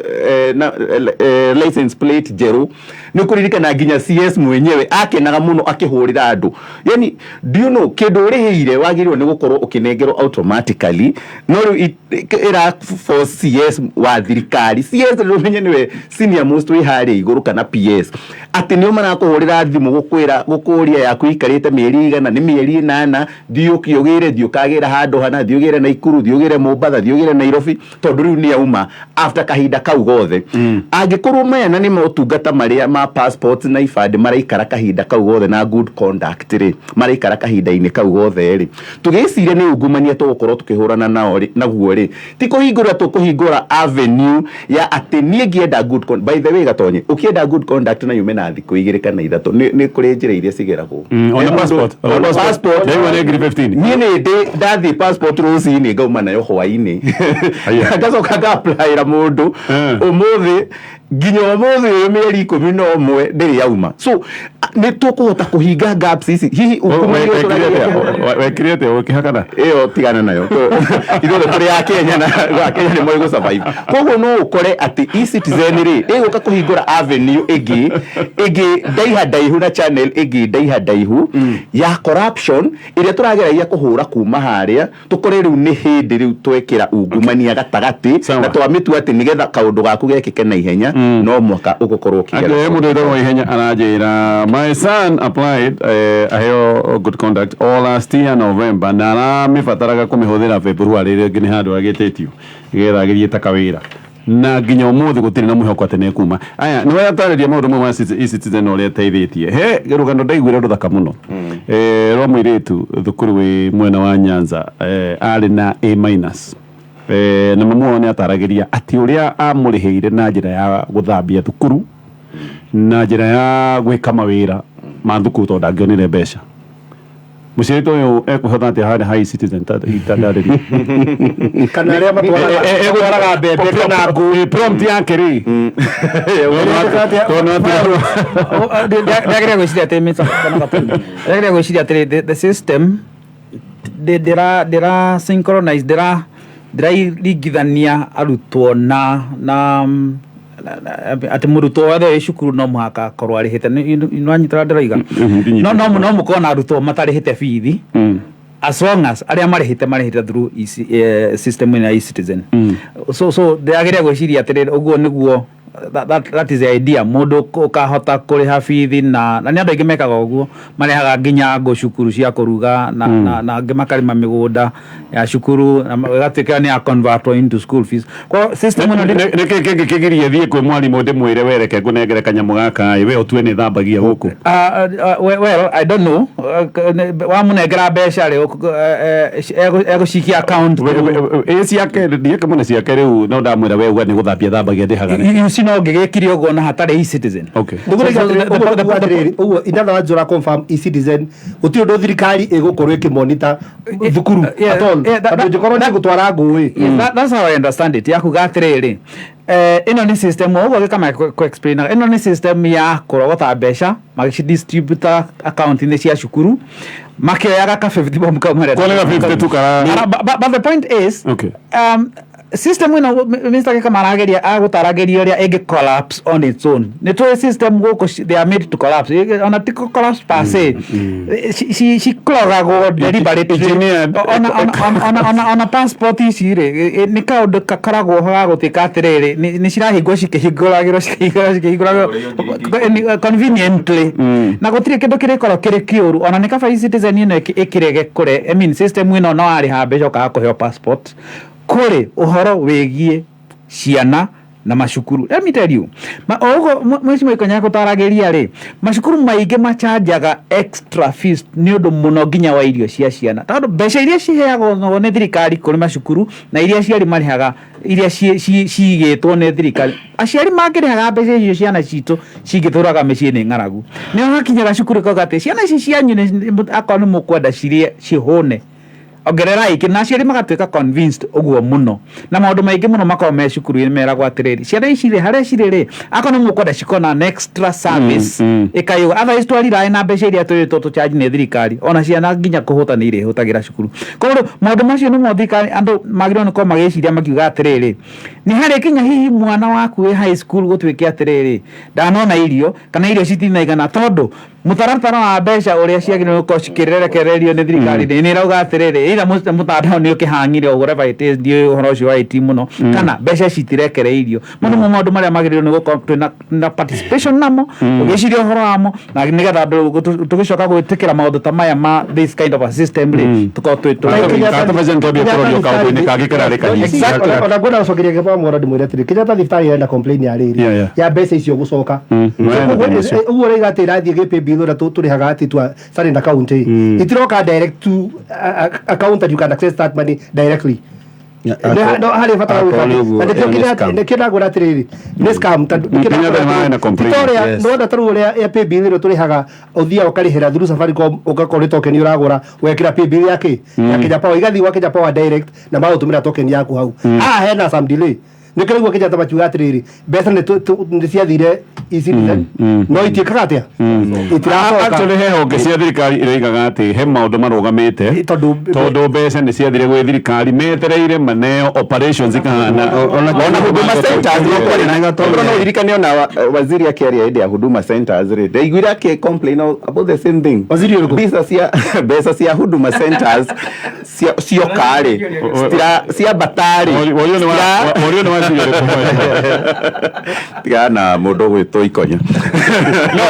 license plate njerũ. Nĩ kũririkana nginya CS mwenyewe akenaga mũno akĩhũrĩra andũ. Yani, do you know, kĩndũ ũrĩhĩire wagĩrĩirwo nĩ gũkorwo ũkĩnengerwo automatically, no rĩu ĩra force CS wa thirikari, CS rĩu ũmenye nĩwe senior most wĩ harĩa igũrũ, kana PS, atĩ nĩo marakũhũrĩra thimũ gũkwĩra, gũkũria yaku ikarĩte mĩeri igana, nĩ mĩeri 8, thiĩ ũkĩ ũgĩre, thiĩ ũkagĩra handũ hana, thiĩ ũgĩre Naikuru, thiĩ ũgĩre Mombatha, thiĩ ũgĩre Nairobi, tondũ rĩu nĩ auma after kahinda kau gothe. Angĩkorwo maya na nĩ motungata marĩa ma passport na ibandĩ maraikara kahinda kau gothe, na good conduct rĩ, maraikara kahinda-inĩ kau gothe rĩ, tũgĩciria nĩ ungumania tũgũkorwo tũkĩhũrana nao rĩ, naguo rĩ, ti kũhingũra tũkũhingũra avenue ya atĩ niĩ ngĩenda good by the way, Gatonye, ũkĩenda good conduct na yume na thikũ 2 kana 3, nĩ kũrĩ njĩra iria cigeragwo. Ona passport. Ona passport. Ndaigua nĩ ngiri 15. Niĩ nĩ ndĩ ndathiĩ passport rũcinĩ, ngauma nayo hwainĩ. Aya. Ngacoka nga-applyĩra mũndũ ũmũthĩ, nginya ũmũthĩ ũyũ mĩeri 11 ndĩrĩ yauma. So nĩ tũkũhota kũhinga gaps ici hihi ungumania ũyũ tũrageria kũhũra? Wekire atĩa, ũkĩhakana? Ĩyo tigana nayo, ithuothe tũrĩ a Kenya na a Kenya nĩ moĩ gũ-survive. Koguo no ũkore atĩ eCitizen rĩ, ĩgũka kũhingũra avenue ĩngĩ ndaiha ndaihu na channel ĩngĩ ndaiha ndaihu ya corruption ĩrĩa tũrageragia kũhũra kuma harĩa tũkore rĩu nĩ hĩndĩ rĩu twekĩra ungumania gatagatĩ. Sawa. Na twamĩtua atĩ nĩgetha kaũndũ gaku gekĩke na ihenya no mwaka ũgũkorwo Angĩ ũkĩgera. mũndũ wĩtagwo Ihenya aranjĩra, "My son applied aheo good conduct all last year November, na aramĩbataraga kũmĩhũthĩra February rĩngĩ, nĩ handũ agĩtĩtio nĩgetha agĩthiĩ ta kawĩra, na nginya ũmũthĩ gũtirĩ na mwĩhoko atĩ nĩkuma." Aya nĩ watarĩria maũndũ mamwe ma eCitizen ũrĩa ĩteithĩtie. He rũgano ndaiguire rũthaka mũno rwa mũirĩtu thukuru wĩ mwena wa Nyanza, arĩ na A minus. Na mamu wao nĩ ataragĩria atĩ ũrĩa amũrĩhĩire na njĩra ya gũthambia thukuru na njĩra ya gwĩka mawĩra ma thukuru tondũ ndangĩonire mbeca. Mũciari ta ũyũ ekũhota atĩa harĩa ha eCitizen itandarĩria? Kana arĩa matwaraga mbembe kana ngũ. Prompt yake rĩ, tondũ Ndagĩrĩire gwĩciria atĩ Mr. Ndagĩrĩire gwĩciria atĩrĩ, the system ndĩra synchronize, ndĩraringithania arutwo na atĩ mũrutwo wothe wĩ cukuru no mũhaka akorwo arĩhĩte. Nĩwanyita ũrĩa ndĩroiga? No mũkorwo na arutwo matarĩhĩte bithi, as long as arĩa marĩhĩte through EC, system ĩno ya eCitizen. So ndĩragĩrĩire gwĩciria atĩrĩrĩ, ũguo nĩguo that is the idea. Mũndũ ũkahota kũrĩha bithi, na nĩ andũ aingĩ mekaga ũguo, marehaga nginya ngũ cukuru cia kũruga na angĩ makarĩma mĩgũnda ya cukuru na ĩgatuĩka nĩ ya convert into school fees. Kwa system ĩno Nĩkĩ kĩngĩ kĩgirie thiĩ kwĩ mwarimũ ndĩmwĩre wereke ngũnengere kanyamũ gaka ĩ, we ũtue nĩ thambagia gũkũ? Well, I don't know. Wamũnengera mbeca rĩ, egũcikia account? Ĩ ciake ndiĩke ciake rĩu, no ndamwĩra we uga nĩ gũthambia thambagia ndĩhaga rĩ. You see, no ngĩgĩkire ũguo na hatarĩ eCitizen. Nĩguo atĩrĩrĩ, ũguo in other words ũra confirm eCitizen gũtirĩ ũndũ thirikari ĩgũkorwo ĩkĩmonita thukuru at all, tondũ ũngĩkorwo nĩ gũtwara ngũĩ. Yes, that's how I understand it. Yakuga atĩrĩrĩ, ĩno nĩ system ũguo gĩkama kũ explain, ĩno nĩ system ya kũrogota mbeca magĩcidistributa account-inĩ cia cukuru, makĩoyaga ka 50 bob kau marenda. Kuoneka 50 tu kara But the point is, system ĩno Mr. Gĩkama arageria agũtaragĩria ũrĩa ĩngĩ collapse on its own. Nĩ tũĩ system gũkũ they are made to collapse. Ona ti kũ collapse per se, ciclogagwo deliberately. Engineered. Ona passport ici rĩ, nĩ kaũndũ gakoragwo ho ga gũtuĩka atĩrĩrĩ, nĩ cirahingwo cikĩhingũragĩrwo conveniently, na gũtirĩ kĩndũ kĩrĩkorwo kĩrĩ kĩũru. Ona nĩ kaba eCitizen ĩno ĩkĩrege kũre, I mean, system ĩno no warĩha mbeca ũkaga kũheo passport, kũrĩ ũhoro wĩgiĩ ciana na macukuru. Let me tell you, o ũguo mweci Ikonya gũtaragĩria rĩ, macukuru maingĩ machanjaga extra fees nĩ ũndũ mũno nginya wa irio cia ciana, tondũ mbeca iria ciheagwo nĩ thirikari kũrĩ macukuru na iria aciari marĩhaga, iria cigĩtwo nĩ thirikari, aciari mangĩrĩhaga mbeca icio, ciana citũ cingĩtũraga mĩciĩ nĩ ng'aragu. Nĩho hakinyaga cukuru ĩkauga atĩ ciana ici cianyu akorwo nĩ mũkwenda cirĩe cihũne, ongererai kĩ, na aciari magatuĩka convinced ũguo mũno, na maũndũ maingĩ mũno makoragwo me cukuru-inĩ meragwo atĩrĩrĩ, ciana ici rĩ, harĩa cirĩ rĩ, akorwo nĩ mũkwenda cikorwo na an extra service, ĩkayũ, otherwise twariraĩ na mbeca iria twĩrĩtwo tũcharge nĩ thirikari, ona ciana nginya kũhũta nĩ irĩhũtagĩra cukuru. Koguo rĩu maũndũ macio nĩmo thirikari andũ magĩrĩirwo nĩ gũkorwo magĩciria makiuga atĩrĩrĩ, nĩ harĩ kinya hihi mwana waku wĩ high school gũtuĩke atĩrĩrĩ, ndanona irio kana irio citinaigana, tondũ mũtaratara wa mbeca ũrĩa ciagĩrĩirwo gũkorwo cikĩrekererio nĩ thirikari nĩ ĩrauga atĩrĩrĩ, either mũtandao nĩ ũkĩhang'ire or whatever it is, ndiũĩ ũhoro ũcio wa IT mũno, kana mbeca citirekereirio. Mau nĩmo maũndũ marĩa magĩrĩirwo nĩ gũkorwo twĩna na participation namo, ũgĩciria ũhoro wamo, na nĩgetha andũ tũgĩcoka gwĩtĩkĩra maũndũ ta maya ma this kind of a system rĩ, tũkorwo twĩ Kana twambie kũrorio kaũndũ-inĩ kangĩ kararĩ kanini. Exactly. Ona ngwenda gũcokeria gĩba mworo ndĩmwĩre atĩrĩ, Kenyatta thibitarĩ ĩrenda complain ya rĩrĩ ya mbeca icio gũcoka. Marenda Ũguo thĩna ũcio. Ũguo ũraiga atĩ ĩrathiĩ gĩ paybill ũrĩa tũrĩhaga atĩ twa current account ĩ, itiroka direct to account that you can access that money directly. No harĩ bata wa Akorwo gwĩka nĩ ũguo, na nĩkĩo ĩyo nĩ scam. nĩkĩo ndagwĩra atĩrĩrĩ, nĩ scam, tondũ nĩkĩo Kenyatta ndagwĩra nĩmarenda atĩrĩrĩ, complain. ti ta ũrĩa nĩwona ta rĩu ũrĩa ya paybill ĩno tũrĩhaga, ũthiaga ũkarĩhĩra through Safaricom, ũgakorwo nĩ token ũragũra, ũgekĩra paybill ya kĩ ya Kenya Power, igathiĩ gwa Kenya Power direct na magũtũmĩra token yaku hau. Haha hena some delay, nĩkĩo rĩu Kenyatta makiuga atĩrĩrĩ, mbeca nĩ ciathire eCitizen no itiĩkaga atĩa, itiracoka. Actually, he honge cia thirikari iroigaga atĩ he maũndũ marũgamĩte tondũ mbeca nĩ ciathire gwĩ thirikari, metereire maneo operations ikahana. Ona Huduma Centers nĩ kwarĩ na no ririkane ona waziri akĩaria hĩndĩ ya Huduma Centers rĩ, ndaiguire akĩ complain about the same thing. Waziri ũrĩkũ? Mbeca cia Huduma Centers cioka rĩ, ciambata rĩ, Worio nĩ waziri ũrĩkũ? Tigana na mũndũ ũgwĩtwo Ikonya. No,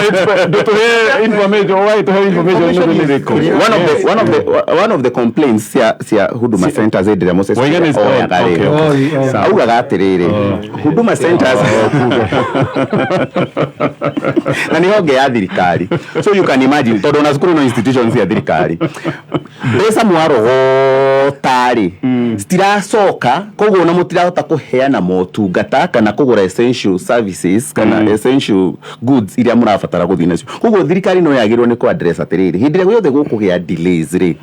ndũtũhe information, ũgagĩtũhe information nĩ rĩkũ? One of the complaints cia Huduma Centers hĩndĩ ĩrĩa Moses Waiga nĩ- oyaga rĩ, okay. Augaga atĩrĩrĩ, Huduma Centers na nĩ honge ya thirikari, so you can imagine, tondũ ona cukuru no institutions cia thirikari, mbeca mwarogota Ota rĩ citiracoka, koguo ona mũtirahota kũheana motungata kana kũgũra essential services kana essential goods iria mũrabatara gũthiĩ nacio. Koguo thirikari no yagĩrĩirwo nĩ kũ address atĩrĩrĩ, hĩndĩ ĩrĩa yothe gũkũgĩa delays rĩ,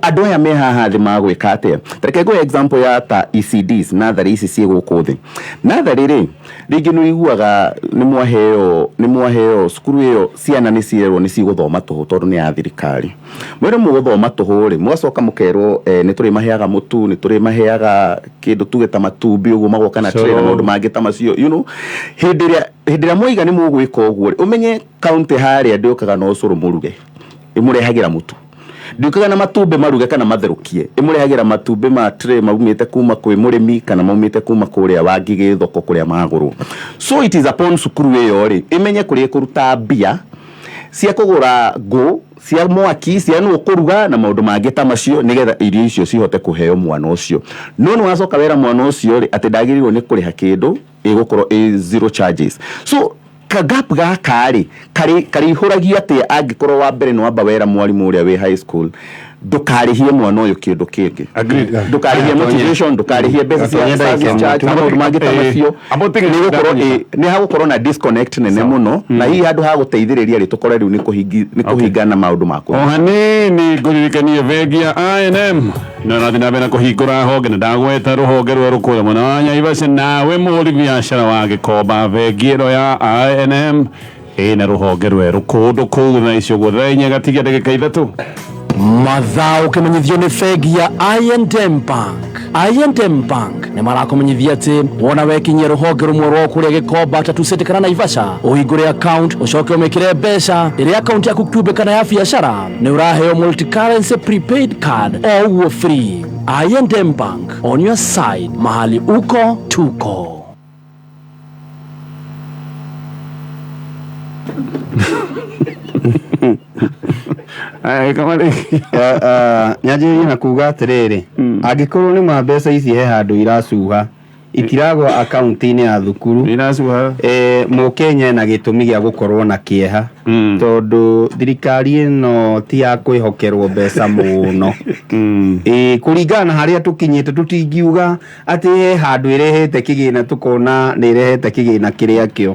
andũ aya me haha thĩ magwĩka atĩa? Ta reke ngũhe example ya ta ECDs, natharĩ ici ciĩ gũkũ thĩ. Natharĩ rĩ, rĩngĩ nĩ ũiguaga nĩ mwaheo cukuru ĩyo, ciana nĩ cierwo nĩ cigũthoma tũhũ tondũ nĩ ya thirikari. Mwĩrĩ mũgũthoma tũhũ rĩ, mũgacoka mũkerwo nĩ tũrĩmaheaga mũtu, nĩ tũrĩmaheaga kĩndũ tuge ta matumbĩ ũguo, magoka na tray na maũndũ mangĩ ta macio. Hĩndĩ ĩrĩa mwaiga nĩ mũgwĩka ũguo rĩ, ũmenye kaunti harĩa ndĩũkaga na ũcũrũ mũruge, ĩmũrehagĩra mũtu, ndiũkaga na matumbĩ maruge kana matherũkie, ĩmũrehagĩra matumbĩ ma tray maumĩte kuma kwĩ mũrĩmi kana maumĩte kuma kũrĩa Wangigĩ thoko kũrĩa magũrwo. So it is upon cukuru ĩyo rĩ, ĩmenye kũrĩa ĩkũruta mbia cia kũgũra ngũ cia mwaki cia nũ kũruga na maũndũ mangĩ ta macio, nĩgetha irio icio cihote kũheo mwana ũcio. No nĩ wacoka wera mwana ũcio rĩ atĩ ndagĩrĩirwo nĩ kũrĩha kĩndũ, ĩgũkorwo ĩ zero charges. So kagap gaka rĩ, karĩihũragio atĩa angĩkorwo wa mbere nĩ wamba wera mwarimũ ũrĩa wĩ high school ndũkarĩhie mwana ũyũ kĩndũ kĩngĩ? Agreed. Ndũkarĩhie motivation, ndũkarĩhie mbeca cia Gatonye ndagĩka service ĩmwe. charge na maũndũ mangĩ ta macio. Amba ũtige. Nĩ gũkorwo Ndakũnyita. nĩ hagũkorwo na disconnect nene mũno, na hihi handũ ha gũteithĩrĩria rĩ, tũkore rĩu nĩ kũhingana maũndũ makũ. O hanini ngũririkanie bengi ya I&M no ĩrathiĩ na mbere na kũhingũra honge, na ndagweta rũhonge rwerũ kũrĩa mwena wa Naivasha. Nawe mũhũri biacara wa gĩkomba, bengi ĩno ya I&M ĩna rũhonge rwerũ kũndũ kũu thaa icio ũguo, thaa 4 gatigia ndagĩka 3. Mathaa ũkĩmenyithio nĩ bengi ya I&M Bank. I&M Bank nĩ marakũmenyithia atĩ wona wekinyia rũhonge rũmwe rwao kũrĩa Gĩkomba, Tatu City kana Naivasha, ũhingũre account, ũcoke ũmĩkĩre mbeca ĩrĩ account yaku kĩũmbe kana ya biacara, nĩ ũraheo multi-currency prepaid card o ũguo free. I&M Bank, on your side, mahali uko tuko. Nyanjĩrĩrie na kuga atĩrĩrĩ, angĩkorwo nĩ ma mbeca ici he handũ iracuha, itiragwa akaunti-inĩ ya thukuru. Iracuha. Mũkenya ena gĩtũmi gĩa gũkorwo na kĩeha, tondũ thirikari ĩno ti ya kwĩhokerwo mbeca mũno. Kũringana na harĩa tũkinyĩte, tũtingiuga atĩ he handũ ĩrehete kĩgĩna, tũkona nĩ ĩrehete kĩgĩna kĩrĩa kĩo.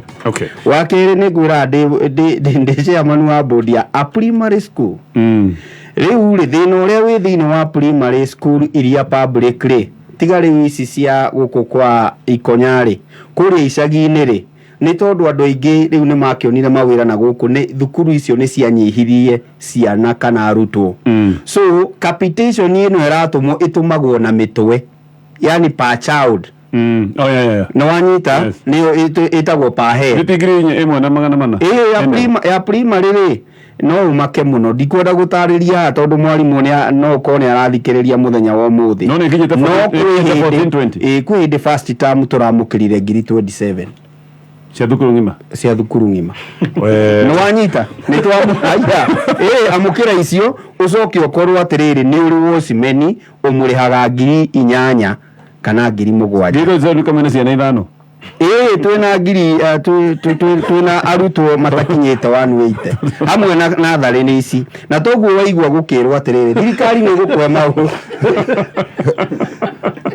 Wa kerĩ, nĩ ngwĩra ndĩ chairman wa board ya a primary school. Rĩu rĩ, thĩna ũrĩa wĩ thĩinĩ wa primary school iria public rĩ, tiga rĩu ici cia gũkũ kwa Ikonya rĩ, kũrĩa icagi-inĩ rĩ, nĩ tondũ andũ aingĩ rĩu nĩ makĩonire mawĩra na gũkũ, nĩ thukuru icio nĩ cianyihirie ciana kana arutwo. So capitation ĩno ĩratũmwo ĩtũmagwo na mĩtwe, yani per child. Oh, yeah. Nĩ wanyita? Yes. Nĩyo ĩtagwo per head. Nĩ 1400? Ĩyo ya primary rĩ, no ũmake mũno, ndikwenda gũtarĩria haha tondũ mwarimũ no ũkorwo nĩ arathikĩrĩria mũthenya wa ũmũthĩ. No nĩ ĩkinyĩte No 14 kwĩ hĩndĩ 1420. Ĩ, kwĩ hĩndĩ first term tũramũkĩrire ngiri 27. Cia thukuru ng'ima? Cia thukuru ng'ima. We. Nĩ wanyita? Nĩ twamũhaya ĩ, amũkĩra icio, ũcoke ũkorwo atĩrĩrĩ, nĩ ũrĩ wocimeni ũmũrĩhaga 8000 kana 7000. Ngiri 27 kama na ciana ithano. Ĩĩ, twĩna ngiri twĩna arutwo matakinyĩte 180 hamwe na natharĩ-inĩ ici, na toguo waigua gũkĩrwo atĩrĩrĩ, thirikari nĩ ĩgũkũhe maũ.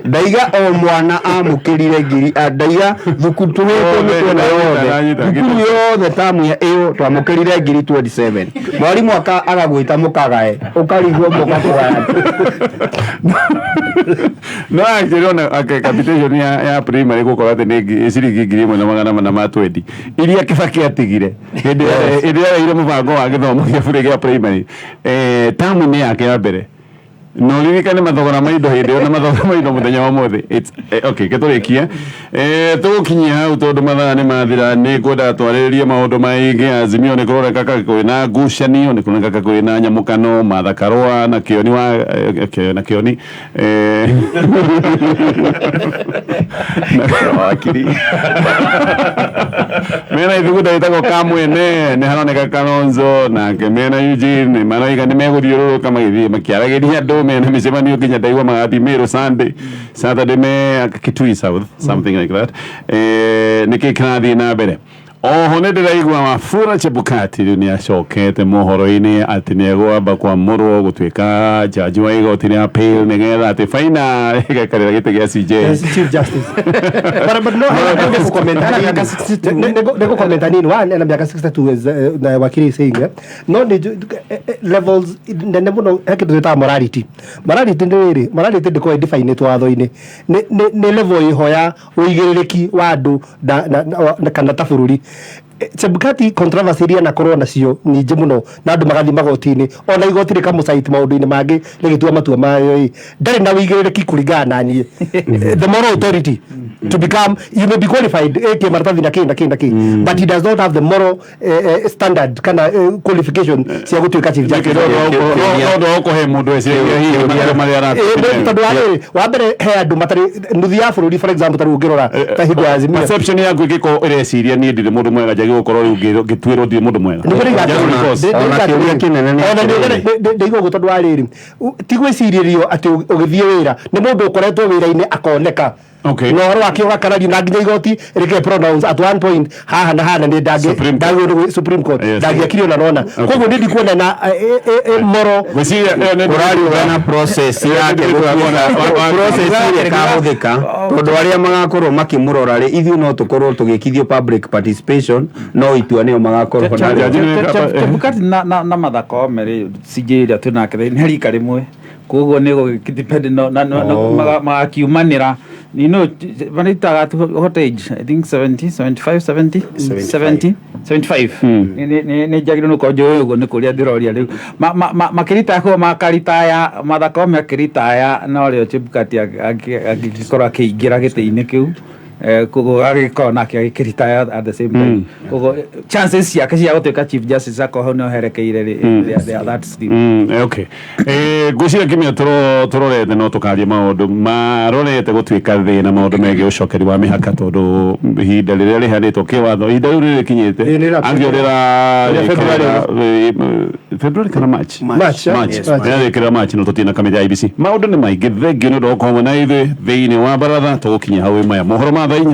Ndaiga o mwana amũkĩrire ngiri, ndaiga thukuru tũhĩtwo mĩtwe na yothe, thukuru yothe tamu ya ĩyo twamũkĩrire ngiri 27. Mwarimũ agagwĩta mũkagae, ũkarigwo mũgakũgaya. No actually ona capitation ya primary gũkorwo atĩ nĩ ciringi 1420 iria Kibaki atigire hĩndĩ ĩrĩa areire mũbango wa gĩthomo gĩa bure gĩa primary tamu-inĩ yake ya mbere. No ririkane mathogora ma indo hĩndĩ ĩyo na mathogora ma indo mũthenya wa ũmũthĩ. Okay, ke tũrĩkie, tũgũkinyia hau tondũ mathaa nĩ mathira. Nĩ ngwendaga twarĩrĩrie maũndũ maingĩ. Azimio nĩ kũroneka kwĩna ngucanio, nĩ kũroneka kwĩna nyamũkano, Martha Karũa na Kĩoni wa na Kĩoni Wakiri. Mena ithugunda ĩtagwo Kamwene, nĩ haroneka Kalonzo nake mena Eugene maraiga nĩ megũthiũrũrũka magĩthiĩ makĩaragĩria andũ, mena mĩcemanio nginya ndaigua magathiĩ Meru Sunday, Saturday me Kitui South, something like that. Nĩkĩ kĩrathiĩ na mbere? Oho nĩ ndĩraigua Wafula Chebukati rĩu nĩ acokete mohoro-inĩ atĩ nĩ egwamba kwamũrwo gũtuĩka jaji wa igoti rĩa appeal nĩgetha atĩ baina ĩgaikarĩra gĩtĩ gĩa CJ. Yes, Chief Justice. But no, nĩ comment hanini. One, ena mĩaka 62 as na wakiri is saying, eh? No nĩ levels nene mũno he kĩndũ twĩtaga morality. Morality nĩ rĩrĩ, morality ndĩkoragwo ĩdefinĩtwo watho-inĩ. Nĩ level ĩho ya ũigĩrĩrĩki wa andũ na kana ta bũrũri. Chebukati controversy iria anakorwo nacio nyingĩ mũno na andũ magathiĩ magoti-inĩ, ona igoti rĩkamũcite maũndũ-inĩ mangĩ rĩgĩtua matua mayo ĩ, ndarĩ na ũigĩrĩrĩki kũringana na niĩ, the moral authority to become. You may be qualified ĩkĩ maratathi na kĩ na kĩ na kĩ, but he does not have the moral standard kana qualification cia gũtuĩka chief justice. No ũndũ wa kũhe mũndũ eciragia hihi maũndũ marĩa Tondũ wa rĩrĩ, wa mbere he andũ matarĩ nuthu ya bũrũri, for example, ta rĩu ũngĩrora ta hingo ya Azimio. Perception yaku ĩngĩkorwo ĩreciria niĩ ndirĩ mũndũ mwega, njagĩrĩirwo gũkorwo rĩu ngĩtuĩrwo ndirĩ mũndũ mwega. Just because. Ona kĩũria kĩnene nĩ Ona atĩrĩrĩ. Ndĩigua ũguo tondũ wa rĩrĩ, ti gwĩcirĩrio atĩ ũgĩthiĩ wĩra nĩ mũndũ ũkoretwo wĩra-inĩ akoneka na ũhoro wake ũgakarario na nginya igoti rĩke pronounce at one point haha na hana nĩ ndangĩ Supreme Court. ndagĩrĩirwo Supreme Court ndangĩakire ona nona. Koguo nĩ ndikuona na moral Ngwĩciria ĩyo nĩ Ũrariũga na process yake process ĩrĩa ĩkahũthĩka, tondũ arĩa magakorwo makĩmũrora rĩ, ithuĩ no tũkorwo tũgĩkithio public participation, no itua nĩo magakorwo Jaji narĩo. Chebukati na Martha Koome rĩ, CJ ĩrĩa twĩ nake nĩ rika rĩmwe, koguo nĩ gũgĩdepend magakiumanĩra. Maritaga what age? I think 70, 75, 70, 70, 75. Nĩ njagĩrĩirwo nĩ gũkorwo njũĩ ũguo, nĩ kũrĩa ndĩroria rĩu. Makĩritaya koguo makaritaya, Martha Koome akĩritaya no rĩo Chebukati angĩkorwo akĩingĩra gĩtĩ-inĩ kĩu. Koguo agĩkorwo nake agĩkĩritaya at the same time, koguo chances ciake cia gũtuĩka chief justice akorwo hau nĩho herekeire rĩ, they are that slim. Okay. Ngwĩciria kimia tũrorete no tũkaria maũndũ marorete gũtuĩka thĩna, maũndũ megiĩ ũcokeri wa mĩhaka, tondũ ihinda rĩrĩa rĩheanĩtwo kĩwatho, ihinda rĩu rĩrĩkinyĩte. Ĩĩ, nĩ angĩ Rĩa rĩra February kana March? March, eh? March. Yes, March. Rĩrarĩkĩrĩra March, no tũtirĩ na kamĩtĩ ya IEBC. Maũndũ nĩ maingĩ. Thengio nĩ ũndũ wa gũkorwo hamwe na ithuĩ thĩinĩ wa baratha. Tũgũkinyia hau maya mohoro ma thaa 4.